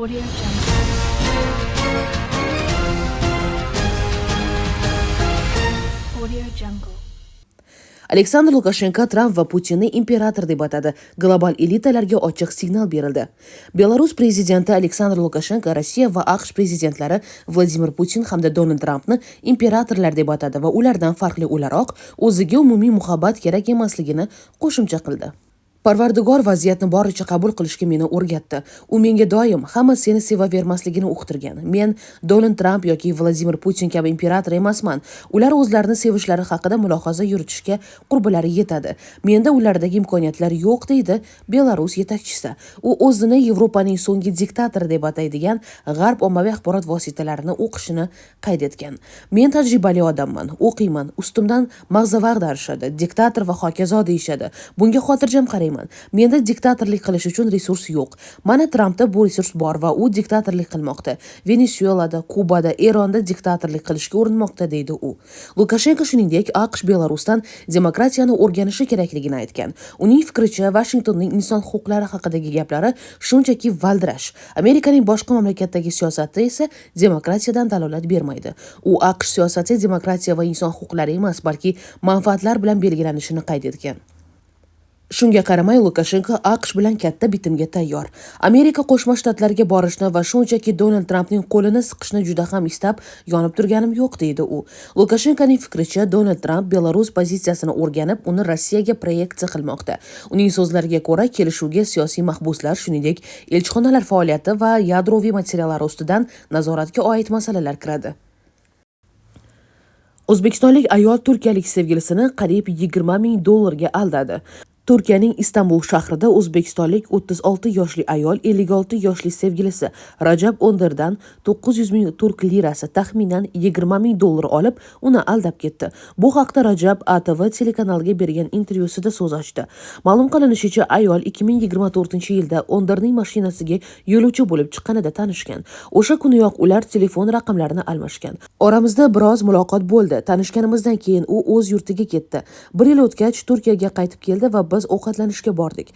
Audio Jungle. Audio Jungle. Aleksandr Lukashenko Tramp va Putinni imperator deb atadi. Global elitalarga ochiq signal berildi. Belarus prezidenti Aleksandr Lukashenko Rossiya va AQSh prezidentlari Vladimir Putin hamda Donald Trampni imperatorlar deb atadi va ulardan farqli o'laroq o'ziga umumiy muhabbat kerak emasligini qo'shimcha qildi. Parvardigor vaziyatni boricha qabul qilishga meni o'rgatdi. U menga doim hamma seni sevavermasligini uqtirgan. Men Donald Tramp yoki Vladimir Putin kabi imperator emasman. Ular o'zlarini sevishlari haqida mulohaza yuritishga qurbilari yetadi. Menda ulardagi imkoniyatlar yo'q, deydi Belarus yetakchisi. U o'zini Yevropaning so'nggi diktatori deb ataydigan g'arb ommaviy axborot vositalarini o'qishini qayd etgan. Men tajribali odamman, o'qiyman, ustimdan mag'zava ag'darishadi, diktator va hokazo deyishadi. Bunga xotirjam qarayman. Menda diktatorlik qilish uchun resurs yo'q. Mana Trampda bu resurs bor va u diktatorlik qilmoqda. Venesuelada, Kubada, Eronda diktatorlik qilishga urinmoqda, deydi u. Lukashenko shuningdek AQSh Belarusdan demokratiyani o'rganishi kerakligini aytgan. Uning fikricha, Vashingtonning inson huquqlari haqidagi gaplari shunchaki valdirash. Amerikaning boshqa mamlakatdagi siyosati esa demokratiyadan dalolat bermaydi. U AQSh siyosati demokratiya va inson huquqlari emas, balki manfaatlar bilan belgilanishini qayd etgan. Shunga qaramay Lukashenko AQSh bilan katta bitimga tayyor. Amerika Qo'shma Shtatlariga borishni va shunchaki Donald Trampning qo'lini siqishni juda ham istab yonib turganim yo'q, deydi u. Lukashenkoning fikricha, Donald Tramp Belarus pozitsiyasini o'rganib, uni Rossiyaga proyeksiya qilmoqda. Uning so'zlariga ko'ra, kelishuvga siyosiy mahbuslar, shuningdek, elchixonalar faoliyati va yadroviy materiallar ustidan nazoratga oid masalalar kiradi. O'zbekistonlik ayol turkiyalik sevgilisini qariyb 20 ming dollarga aldadi. Turkiyaning Istanbul shahrida o'zbekistonlik 36 yoshli ayol 56 yoshli sevgilisi Rajab Onderdan 900 ming turk lirasi, taxminan 20 ming dollar olib, uni aldab ketdi. Bu haqda Rajab ATV telekanaliga bergan intervyusida so'z ochdi. Ma'lum qilinishicha, ayol 2024-yilda Onderning mashinasiga yo'lovchi bo'lib chiqqanida tanishgan. O'sha kuniyoq ular telefon raqamlarini almashgan. Oramizda biroz muloqot bo'ldi. Tanishganimizdan keyin u o'z yurtiga ketdi. Bir yil o'tgach Turkiyaga qaytib keldi va biz ovqatlanishga bordik.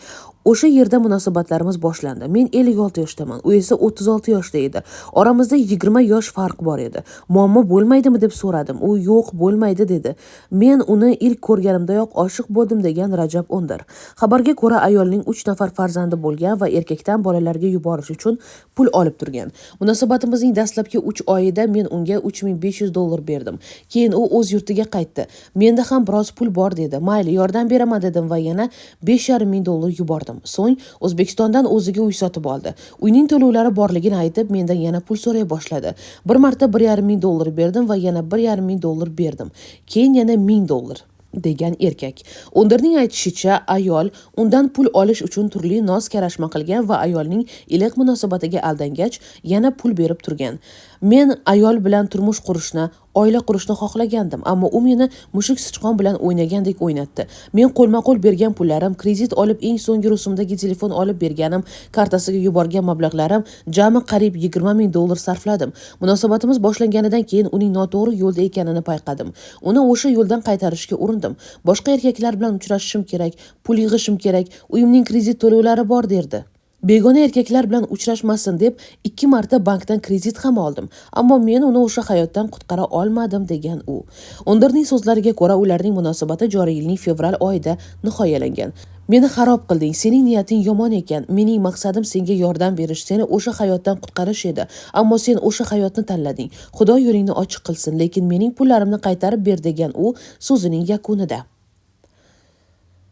O'sha yerda munosabatlarimiz boshlandi. Men 56 yoshdaman, u esa 36 yoshda edi. Oramizda 20 yosh farq bor edi. Muammo bo'lmaydimi deb so'radim. U yo'q, bo'lmaydi dedi. Men uni ilk ko'rganimdayoq oshiq bo'ldim, degan Rajab Onder. Xabarga ko'ra, ayolning 3 nafar farzandi bo'lgan va erkakdan bolalarga yuborish uchun pul olib turgan. Munosabatimizning dastlabki 3 oyida men unga 3500 dollar berdim. Keyin u o'z yurtiga qaytdi. Menda ham biroz pul bor dedi. Mayli, yordam beraman dedim va yana 5,5 ming dollar yubordim. So'ng O'zbekistondan o'ziga uy sotib oldi. Uyning to'lovlari borligini aytib, mendan yana pul so'ray boshladi. Bir marta 1,5 ming dollar berdim va yana 1,5 ming dollar berdim. Keyin yana 1000 dollar, degan erkak. Onderning aytishicha, ayol undan pul olish uchun turli noz karashma qilgan va ayolning iliq munosabatiga aldangach, yana pul berib turgan. Men ayol bilan turmush qurishni, oila qurishni xohlagandim, ammo u meni mushuk sichqon bilan o'ynagandek o'ynatdi. Men qo'lma-qo'l bergan pullarim, kredit olib eng so'nggi rusumdagi telefon olib berganim, kartasiga yuborgan mablag'larim, jami qariyb 20 ming dollar sarfladim. Munosabatimiz boshlanganidan keyin uning noto'g'ri yo'lda ekanini payqadim. Uni o'sha yo'ldan qaytarishga urindim. Boshqa erkaklar bilan uchrashishim kerak, pul yig'ishim kerak, uyimning kredit to'lovlari bor derdi. Begona erkaklar bilan uchrashmasin deb ikki marta bankdan kredit ham oldim, ammo men uni o'sha hayotdan qutqara olmadim, degan u. Onderning so'zlariga ko'ra, ularning munosabati joriy yilning fevral oyida nihoyalangan. Meni xarob qilding, sening niyating yomon ekan. Mening maqsadim senga yordam berish, seni o'sha hayotdan qutqarish edi, ammo sen o'sha hayotni tanlading. Xudo yo'lingni ochiq qilsin, lekin mening pullarimni qaytarib ber, degan u so'zining yakunida.